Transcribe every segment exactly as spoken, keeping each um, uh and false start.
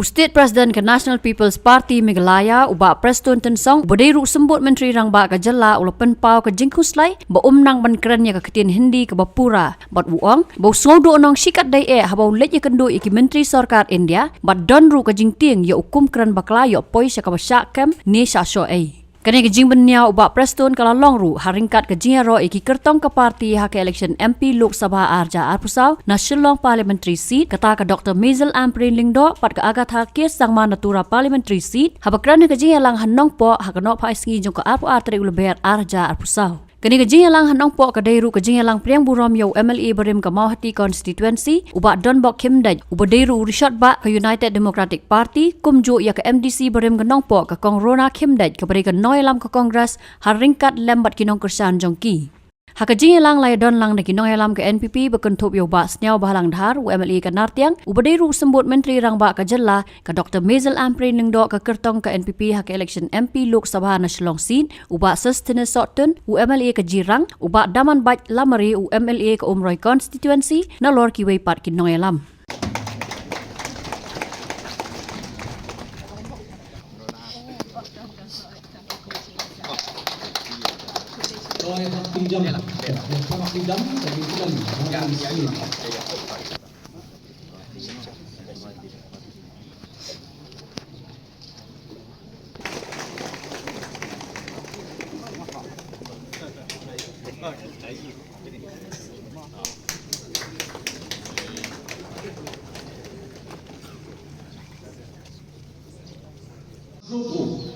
State President ka National People's Party Meghalaya, u Bah Prestone Tynsong, uba dei ruh u symbud Myntri Rangbah ka jylla, u la pynpaw ka jingkhuslai ba um nang ban kren ïa ka ktien Hindi kaba pura, bad u ong ba u sngewduh nong shikatdei eh haba u leit ïakynduh ïa ki myntri sorkar India, bad don ruh ka jingtieng ïa u kum kren bakla ïoh poi sha kaba shah kem ne shah shoh ei. Kane ka jingbynniaw u Bah Prestone ka la long ruh ha ryngkat ka jingïaroh ïa ki kyrtong ka party ha ka election M P Lok Sabha ar hajar arphew saw na Shillong Parliamentary Seat, kata ka Doctor Maisel Ampareen Lyngdoh bad ka Agatha K Sangma na Tura Parliamentary Seat, haba kren ha ka jingïalang ha Nongpoh ha ka nohphai sngi jong ka arphew ar tarik u Lber ar hajar arphew saw. Kane ka jingïalang ha Nongpoh ka dei ruh ka jingïalang pdiang burom ïa u M L A barim ka Mawhati Constituency, u Bah Donbok Khymdeit, uba dei ruh u rishot bah ka United Democratic Party, kumjuh ïa ka M D C barim ka Nongpoh, ka Kong Rona Khymdeit, kaba dei ka nongïalam ka Congress, ha ryngkat lem bad ki nongkyrshan jong ki. Ha ka jingïalang la ïadon lang da ki nongïalam ka N P P ba kynthup ïa u Bah Sniawbhalang Dhar, u M L A ka Nartiang, uba dei ruh u symbud Myntri Rangbah ka jylla, ka Doctor Maisel Ampareen Lyngdoh, ka kyrtong ka N P P ha ka election M P Lok Sabha na Shillong Seat, u Bah Sosthenes Sohtun, u M L A ka Jirang, u Bah Damanbait Lamare, u M L A ka Umroi Constituency, nalor kiwei pat ki nongïalam.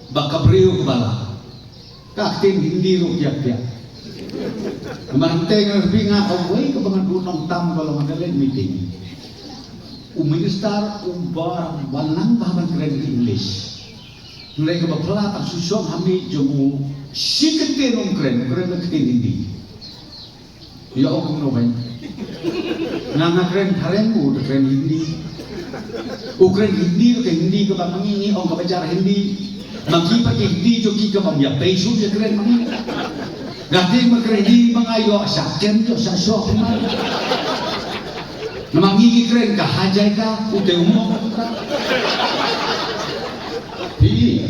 Ba ka briew kaba la ka ktien Hindi ruh biang biang. Namar te nga phi nga kawei kaba nga dang tam ka long ha ka meeting. U minister uba wan nang ba ban kren English. Hynrei kaba phylla tang shu shong ha miej jong u, shi kyntien um kren, kren ka ktien Hindi. Ïa, ong kumno ban. Nga nga kren Phareng, u te kren Hindi. U kren Hindi, u te Hindi kaba ma ngi, ngi ong kaba jar Hindi. Ma ngi pat Hindi jong ki kaba ym ïa pei shuh ïa kren ma ngi. Nga te ma kren Hindi ma nga ïoh shah kem, ïoh shah shoh ma. Namar ngi ngi kren ka ha jai ka, u te u mong ka. Hi.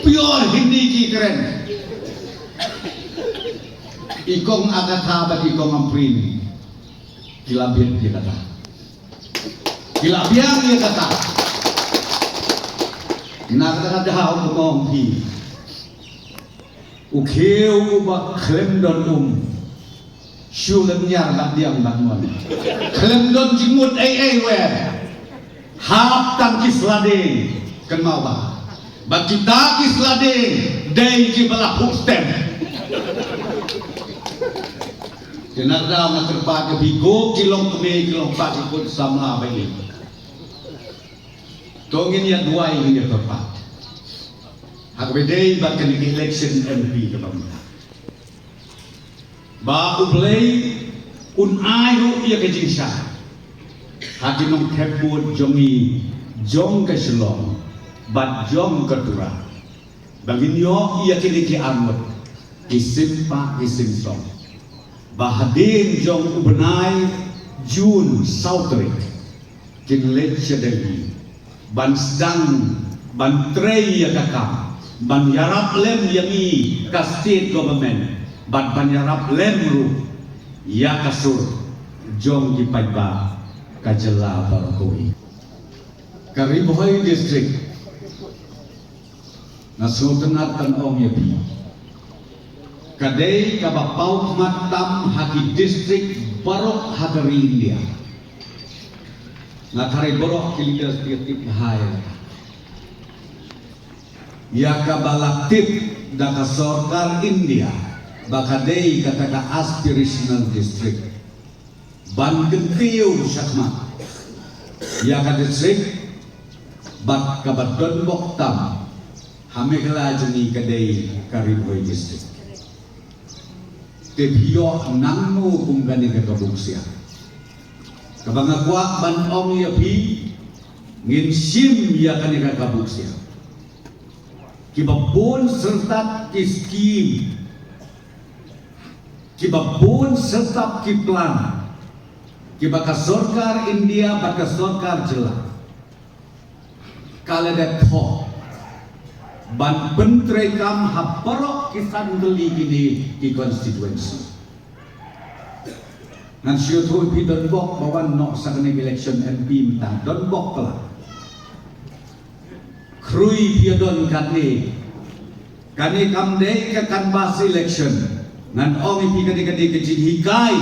Pure Hindi ki kren. I Kong Agatha bad i Kong Ampareen ki la biang ïa kata. Ki la biang ïa kata. Na kata ka daw ka mong phi. U khiew uba khlem don um. Shu lynñiar bad diang bad mon. Khlem don jingmut ei ei wer. Hap tang ki sla dieng, kynmaw ba. Ba kita ki sla dieng dei kiba la phuh stem. Te nangta nga kyrpad ïa phi ko ki long kmie ki long kpa ki khun samla ba ïeit. To ngin ïa duwai ngin ïa kyrpad. Ha kaba dei bad kane ka election M P kaba mynta. Ba U Blei un ai ruh ïa ka jingshai ha ki nongthep vote jong ngi, jong ka Shillong bad jong ka Tura. Ba ngin ïoh ïa kine ki arngut ki sim pah ki sim song. Ba hadien jong u bnai June saw tarik kin leit sha Delhi ban sdang ban trei ïa ka kam ban ïarap lem ïa ngi ka state government bad ban ïarap lem ruh ïa ka sur jong ki paidbah ka jylla baroh kawei. Ka Ri Bhoi District nga sngewtynnat ban ong ïa phi. Ka dei kaba paw khmat tam ha ki district baroh ha ka ri India. Nga tharai baroh ki leaders ki tip bha ïa kaba la tip da ka sorkar India ba ka dei kata ka aspirational district. Ban kyntiew shakhmat ïa ka district bad kaba donbok tam ha Meghalaya jong ngi ka dei ka Ri Bhoi District. Te phi ïoh nangno kum kane ka kabu ksiar? Kaba nga kwah ban ong ïa phi, ngin shim ïa kane ka kabu ksiar. Kiba bun syrtap ki skim, kiba bun syrtap ki plan kiba ka sorkar India bad ka sorkar jylla Ka la dep thoh ban pyntreikam ha baroh ki san tylli kine ki constituency. Ngan shu ïathuh ïa phi, don bok ba wan noh sha kane election M P mynta, don bok pala. Khrui phi ïa don katne. Kane kam dei ka canvass election. Ngan ong ïa phi, kane ka dei ka jinghikai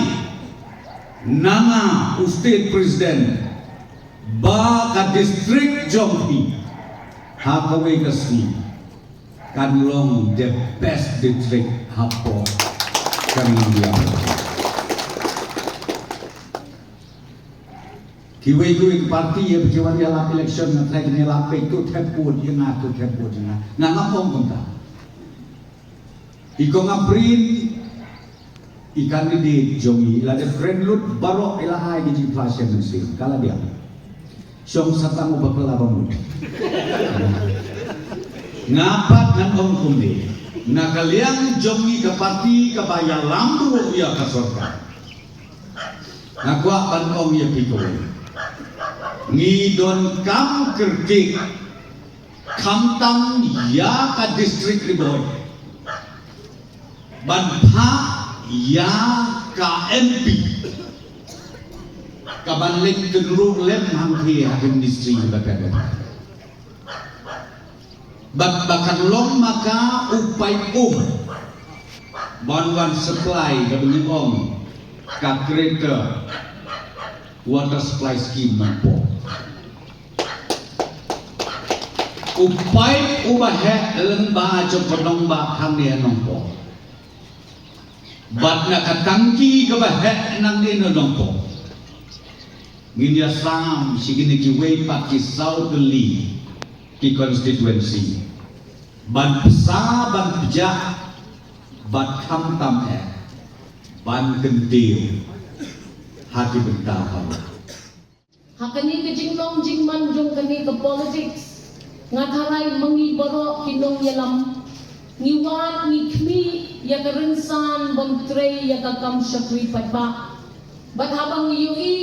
na nga u state president ba ka district jong phi ha kawei ka sngi kan long the best district hapoh ka India. Kiwei kiwei ki party ïa ki wan ïalap election, nga trai kin ïalap, peit, to thep vote ïa nga, to thep vote ïa nga. Nga ngam ong kumta. I Kong Aprin, i candidate jong ngi, i la dep kren lut baroh, i la ai ki jingphla sha mynsiem, ka la biang. Shong sa tang u bakla ba mut. Nga pat ngan ong kumne. Na ka liang jong ngi ka party kaba ïalam ruh ïa ka sorkar, nga kwah ban ong ïa phi kawei. Ngi donkam kyrkieh khamtam ïa ka District Ri Bhoi ban phah ïa ka M P kaban leit kynruh lem hangthie ha ki ministry bapher bapher. Bad ba kan long ma ka u paip um ban wan supply, kaba ngi ong ka Greater Water Supply Scheme Nongpoh. U paip uba heh lyngba jong ka nongbah hangne ha Nongpoh. Bad na ka tangki kaba heh nangne na Nongpoh, ngin ïa sam sha kine kiwei pat ki saw tylli ki constituency ban pynsa, ban pynjah, bad khamtam eh ban kyntiew ha ki bynta baroh. Ha kane ka jinglong jingman jong kane ka politics, nga tharai ma ngi baroh ki nongïalam, ngi wad, ngi khmih ïa ka rynsan ban trei ïa ka kam shakri paidbah. Bad haba ngi ïohi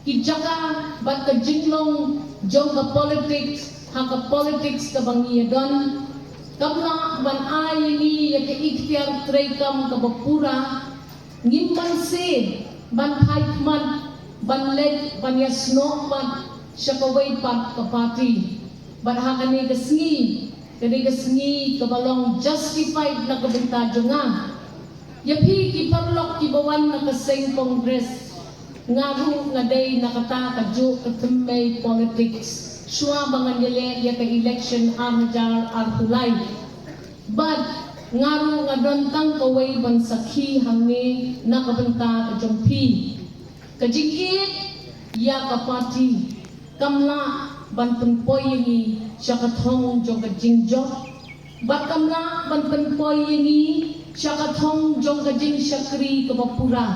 ki jaka bad ka jinglong jong ka politics ha ka politics kaba ngi ïadon, kam lah ban ai ïa ngi ïa ka iktiar treikam kaba pura. Ngim banse ban phai khmat ban leit ban ïasnoh pat sha kawei pat ka party. Bad ha kane ka sngi, kane ka sngi kaba long justified na ka bynta jong nga. Ïa phi ki paralok kiba wan na ka seng Congress, nga ruh nga dei na kata kajuh ka thymmei politics shuwa ba ngan ïaleh ïa ka election ar hajar arphew lai. Bad nga ruh nga don tang kawei ban sakhi hangne na ka bynta ka jong phi. Ka jingïeit ïa ka party kam lah ban pynpoi ïa ngi sha ka thong jong ka jingjop, bad kam lah ban pynpoi ïa ngi sha ka thong jong ka jingshakri kaba pura.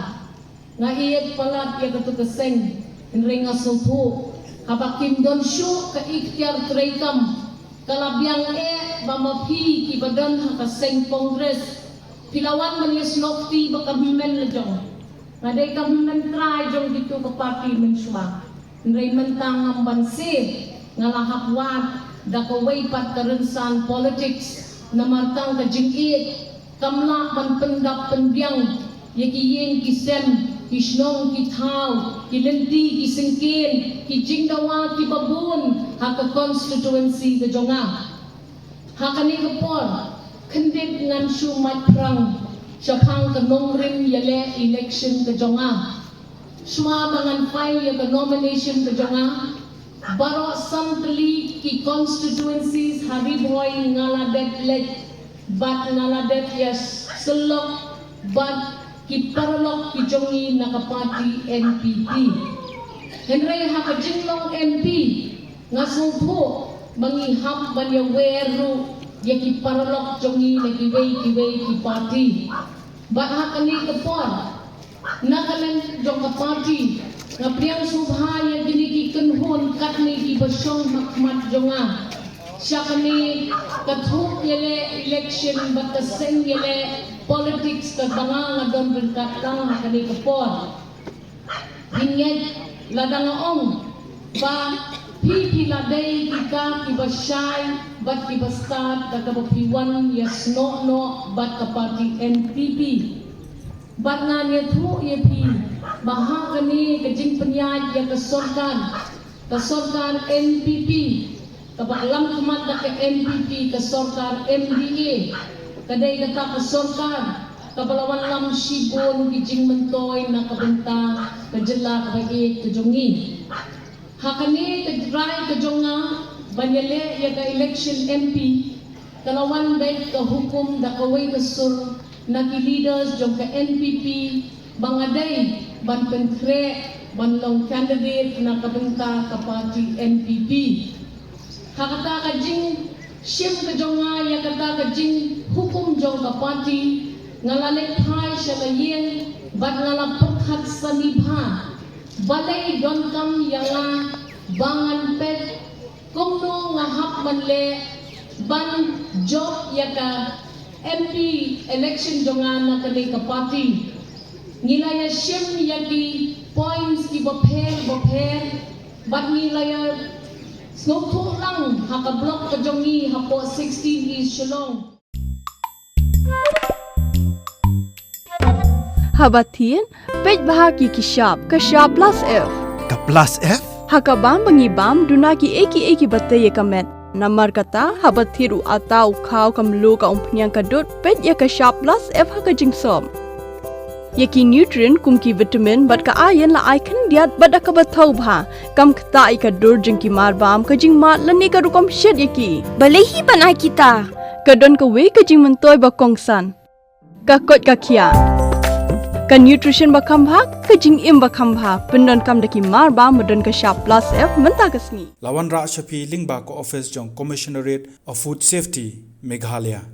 Nga ïeit palat ïa katu ka seng, hynrei nga sngewthuh haba kim don shuh ka iktiar treikam, ka la biang eh ba ma phi kiba don ha ka seng Congress phi la wan ban ïasnoh kti ba ka hynmen la jong. Nga dei ka hynmen trai jong kitu ka party mynshuwa. Hynrei mynta ngam banse, nga la hap wad da kawei pat ka rynsan politics, namar tang ka jingïeit kam lah ban pyndap pynbiang ïa ki ïing ki sem, ki shnong ki thaw, ki lynti ki syngkien, ki jingdawa kiba bun ha ka constituency ka jong nga. Ha kane ka por, khyndiat ngan shu mait phrang shaphang ka nongrim ïaleh election ka jong nga. Shuwa ba ngan file ïa ka nomination ka jong nga, baroh san tylli ki constituencies ha Ri Bhoi nga la dep leit, bad nga la dep ïasyllok bad ki paralok ki jong ngi na ka party N P P. Hynrei ha ka jinglong M P, nga sngewthuh ba ngi hap ban ïawer ruh ïa ki paralok jong ngi na kiwei kiwei ki party. Bad ha kane ka por, na ka liang jong ka party, nga pdiang sngewbha ïa kine ki kynhun katne kiba shong ha khmat jong nga sha kane ka thup ïaleh election bad ka seng ïaleh politics kaba nga nga don ryngkat lang ha kane ka por. Ngin ngeit lada nga ong ba Phi phi la dei ki ka ki ba shai bad ki ba stad da kaba phi wan ïa snoh noh bad ka party N P P. Bad ngan ïathuh ïa phi ba ha kane ka jingpynïaid ïa ka sorkar, ka sorkar N P P, kaba lam khmat da ka N P P, ka sorkar M D A, ka dei kata ka sorkar kaba la wanlam shibun ki jingmyntoi na ka bynta ka jylla kaba ïeit ka jong ngi. Ha kane ka rai ka jong nga ban ïaleh ïa ka election M P, ka la wan beit ka hukum da kawei ka sur na ki leaders jong ka N P P ba nga dei ban pynkhreh ban long candidate na ka bynta ka party N P P. Ha kata ka jingshim ka jong nga ïa kata ka jinghukum jong ka party, nga la leit phai sha la ïing bad nga la pyrkhat sani bha. Balei donkam ïa nga ba ngan peit kumno nga hap ban leh ban jop ïa ka M P election jong nga na kane ka party. Ngi la ïa shim ïa ki points ki bapher bapher bad ngi la ïa sngewthuh lang ha ka block ka jong ngi hapoh sixteen East Shillong. Haba thied, peit bha ki ki shap, ka shap plus F. Ka plus F? Ha ka bam ba ngi bam, duna ki ei ki ei ki ba tei ïa ka met. Namar kata, haba thied u ata, u khaw, ka mluh, ka umphniang, ka dud, peit ïa ka shap plus F ha ka jingsop. Ïa ki nutrient kum ki vitamin bad ka iron la ai khyndiat bad da kaba thaw bha. Kam ktah ïa ka dur jong ki marbam, ka jingmad lane ka rukom shet ïa ki. Balei hi ban ai kita? Ka don kawei ka jingmyntoi ba kongsan. Ka koit ka khiah. Ka nutrition ba kham bha, ka jingim ba kham bha. Pyndonkam da ki marbam ba don ka shap plus F mynta ka sngi. La wanrah sha phi lyngba ka office jong Commissionerate of Food Safety, Meghalaya.